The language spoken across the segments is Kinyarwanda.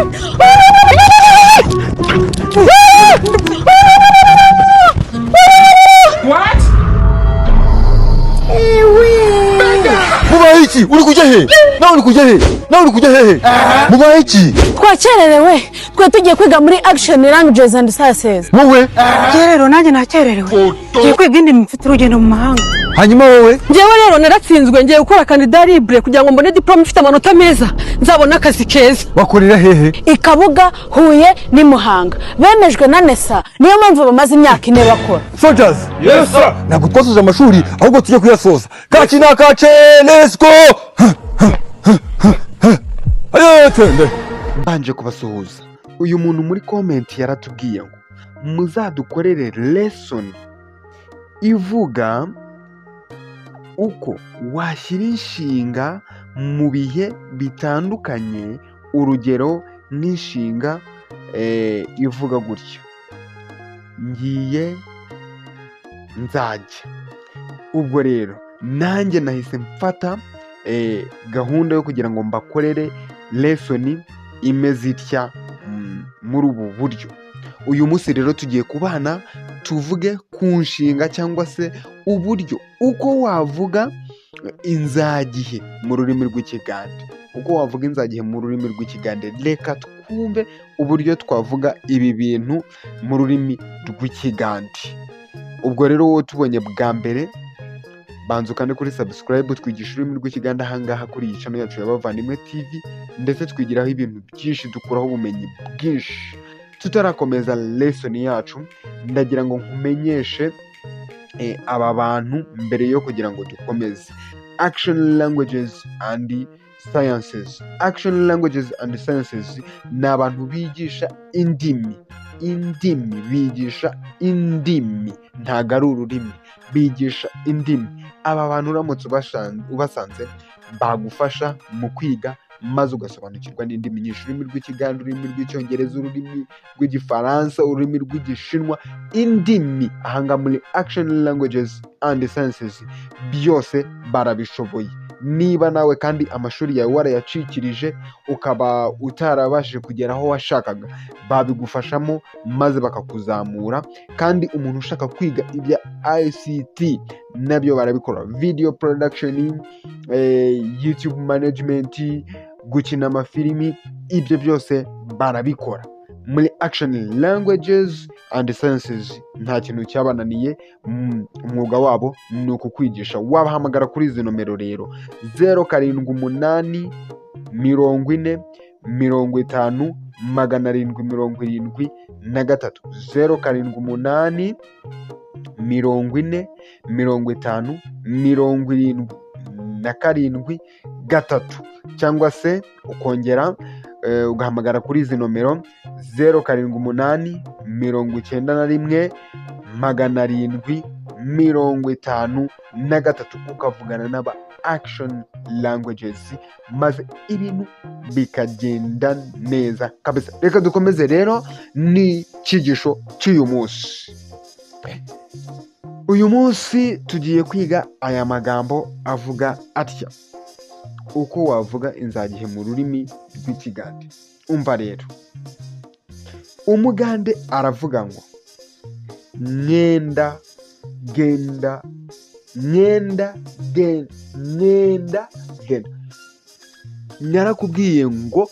What? Mubaye iki? Uri kujya he? Nawe uri kujya he? Nawe uri kujya hehe? Mubaye iki? Twakererewe, twe tugiye kwiga muri Action Languages and Sciences. Wowe? Njye rero nanjye nakererewe, ngiye kwiga indimi, mfite urugendo mu mahanga. Hanyuma wowe? Njyewe rero naratsinzwe, ngiye gukora candidat libre kugira ngo mbone diplôme ifite amanota meza, nzabone akazi keza. Bakorera hehe? I Kabuga, Huye n'i Muhanga. Bemejwe na NESA, niyo mpamvu bamaze imyaka 4 bakora. Soldiers! Yes, sir. Ntabwo twasoje amashuri, ahubwo tujye kuyasoza. Kaki na kace, let's go! Ayo, tende. Mbanje kubasuhuza. Uyu muntu muri comment yaratubwiye ngo muzadukorere lesson ivuga uko washyira inshinga mu bihe bitandukanye, urugero nk'inshinga ivuga gutya: ngiye, nzajya. Ubwo rero nanjye nahise mfata gahunda yo kugira ngo mbakorere lesson imeze itya muri ubu buryo. Uyu munsi rero tugiye kubana, tuvuge ku nshinga cyangwa se uburyo uko wavuga inzagihe mu rurimi rw'Ikigande, uko wavuga inzagihe mu rurimi rw'Ikigande. Reka twumve uburyo twavuga ibi bintu mu rurimi rw'Ikigande. Ubwo rero wowe tubonye bwa mbere, banza ukande kuri subscribe. Twigisha ururimi rw'Ikigande ahangaha kuri iyi channel yacu ya Bavandimwe TV, ndetse twigiraho ibintu byinshi, dukuraho ubumenyi bwinshi. Tutarakomeza lesson yacu, ndagira ngo nkumenyeshe aba bantu mbere yo kugira ngo dukomeze. Action Languages and Sciences. Action Languages and Sciences ni abantu bigisha indimi. Indimi, bigisha indimi, ntabwo ari ururimi, bigisha indimi. Aba bantu uramutse ubasanze bagufasha mu kwiga, maze ugasobanukirwa n'indimi nyinshi: ururimi rw'Ikigande, ururimi rw'Icyongereza, ururimi rw'Igifaransa, ururimi rw'Igishinwa. Indimi ahangaha muri Action Languages and Sciences byose barabishoboye. Niba nawe kandi amashuri yawe warayacikirije, ukaba utarabashije kugera aho washakaga, babigufashamo maze bakakuzamura. Kandi umuntu ushaka kwiga ibya ICT nabyo barabikora: video production, YouTube management, gukina amafilimi, ibyo byose barabikora muri Action Languages and Sciences. Nta kintu cyabananiye. Umwuga wabo ni ukukwigisha. Wabahamagara kuri izi nomero rero: 0784050773, 0784050773, cyangwa se ukongera ugahamagara kuri izi nomero: 07891753, ukavugana n'aba Action Languages maze ibintu bikagenda neza kabisa. Reka dukomeze rero n'icyigisho cy'uyu munsi. Uyu munsi tugiye kwiga aya magambo avuga atya: uko wavuga inzagihe mu rurimi rw'Ikigande. Umva rero, Umugande aravuga ngo ŋŋenda genda, ŋŋenda genda, ŋŋenda genda. Narakubwiye ngo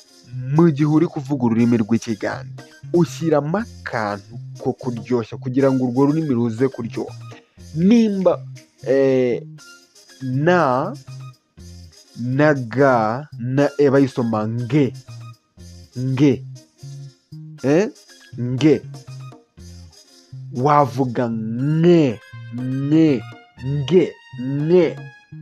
mu gihe uri kuvuga ururimi rw'Ikigande ushyiramo akantu ko kuryoshya kugira ngo urwo rurimi ruze kuryoha. Nimba na na ga na e bayisoma nge, nge, nge, wavuga nge, nge, nge, nge.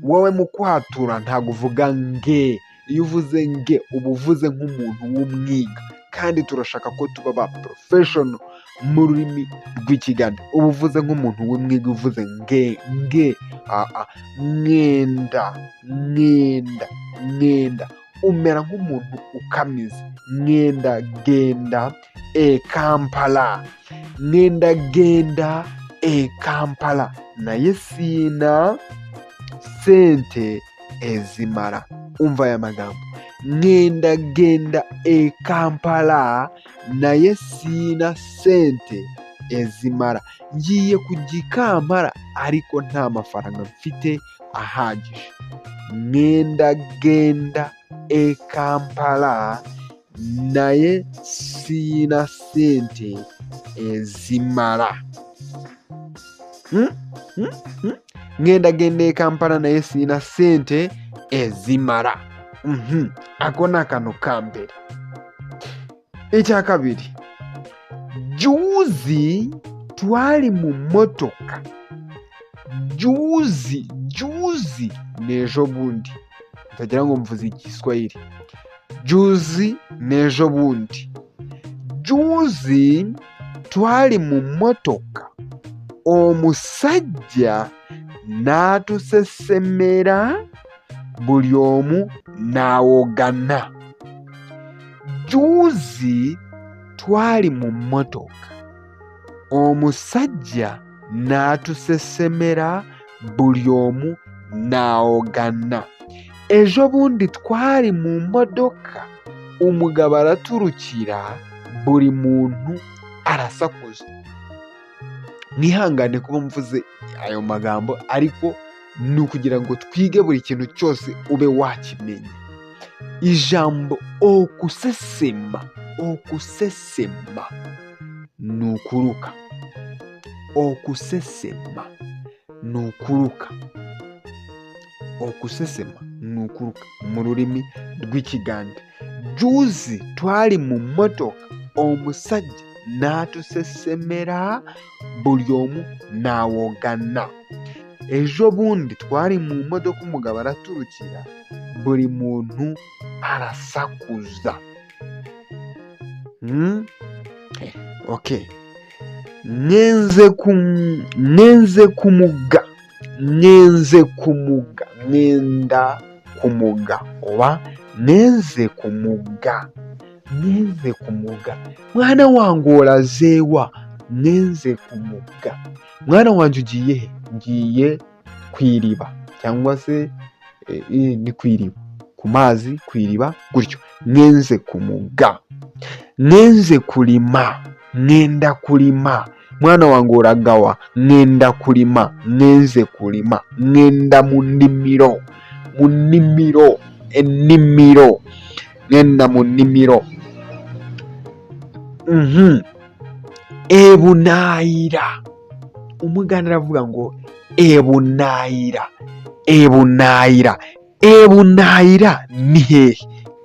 Wowe mu kwatura ntabwo uvuga nge. Iyo uvuze nge uba uvuze nk'umuntu w'umwiga, kandi turashaka ko tuba ba professional mu rurimi rw'Ikigande. Uba uvuze nk'umuntu w'umwiga uvuze nge, nge. Aa, ŋŋenda, ŋŋenda, ŋŋenda, umera nk'umuntu ukamize. Ŋŋenda genda e Kampala, ŋŋenda genda e Kampala, naye siina sente ezimala. Umva aya magambo. Ŋŋenda genda e Kampala naye siyina ssente ezimara. Ngiye kujya i Kampala ariko nta mafaranga mfite ahagije. Ŋŋenda genda e Kampala naye siyina ssente ezimara. Hmm? Hmm? Hmm? Ŋŋenda genda e Kampala naye siyina ssente ezimara. Ako ni akantu ka mbere. Icya kabiri, jjuuzi twali mu mmotoka. Jjuuzi, jjuuzi ni ejo bundi, utagira ngo mvuze Igiswahili. Jjuuzi ni ejo bundi. Jjuuzi twali mu mmotoka, omusajja n'atusesemera, buli omu n'awogana. Jjuuzi twali mu mmotoka, omusajja n'atusesemera, buli omu n'awogana. Ejo bundi twari mu modoka, umugabo araturukira, buri muntu arasakuza. Mwihangane kuba mvuze ayo magambo, ariko ni ukugira ngo twige buri kintu cyose ube wakimenya. Ijambo okusesema, okusesema ni ukuruka. Okusesema ni ukuruka. Okusesema ni ukuruka mu rurimi rw'Ikigande. Jjuuzi twali mu mmotoka, omusajja n'atusesemera, buli omu n'awogana. Ejo bundi twari mu modoka, umugabo araturukira, buri muntu arasakuza. Okay. Ŋŋenze ku mugga, ŋŋenze ku mugga, ŋŋenda ku mugga oba ŋŋenze ku mugga, ŋŋenze ku mugga. Mwana wange olaze wa? Ŋŋenze ku mugga. Mwana wanjye ugiye he? Ngiye ku iriba cyangwa se ni ku iriba, ku mazi, ku iriba gutyo. Ŋŋenze ku mugga. Ŋŋenze kulima, ŋŋenda kulima. Mwana wange olaga wa? Ŋŋenda kulima, ŋŋenze kulima, ŋŋenda mu nnimiro, mu nnimiro, ennimiro, ŋŋenda mu nnimiro. Ebunaayira. Umuganda aravuga ngo ebunaayira, ebunaayira, ebunaayira ni hehe?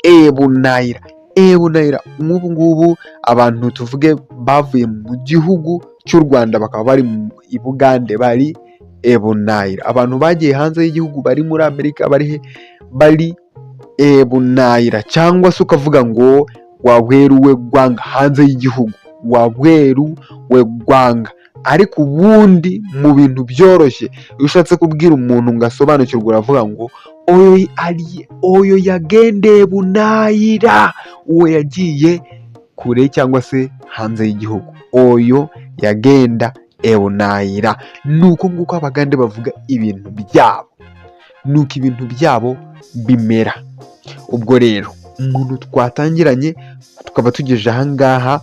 Ebunaayira, ebunaayira. Nk'ubu ngubu abantu tuvuge bavuye mu gihugu cy'u Rwanda bakaba bari i Bugande bari ebunaayira. Abantu bagiye hanze y'igihugu bari muri Amerika bari he? Bari ebunaayira. Cyangwa se ukavuga ngo wabweru w'eggwanga, hanze y'igihugu, wabweru w'eggwanga. Ariko ubundi mu bintu byoroshye, iyo ushatse kubwira umuntu ngo asobanukirwe, uravuga ngo oyo ari oyo yagenda ebunaayira, uwo yagiye kure cyangwa se hanze y'igihugu. Oyo yagenda ebunaayira. Ni uko nguko Abagande bavuga ibintu byabo, ni uko ibintu byabo bimera. Ubwo rero umuntu twatangiranye tukaba tugejeje ahangaha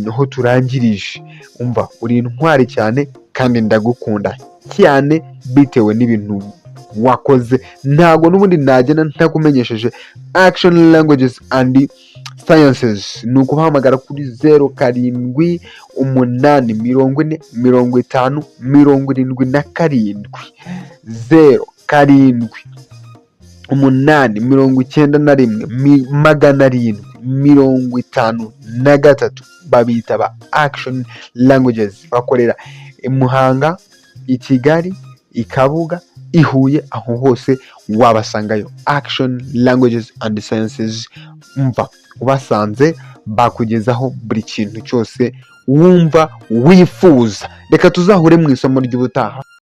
aho turangirije, umva uri intwari cyane kandi ndagukunda cyane bitewe n'ibintu wakoze. Ntabwo n'ubundi nagenda ntakumenyesheje Action Languages and Sciences. Ni ukubahamagara kuri 078 40 50 77, 078 91 753. Babita ba Action Languages, bakorera i Muhanga, i Kigali, i Kabuga, i Huye, aho hose wabasangayo. Action Languages and Sciences, mva ubasanze bakugezaho buri kintu cyose wumva wifuza. Reka tuzahure mu isomo ry'ubutaha.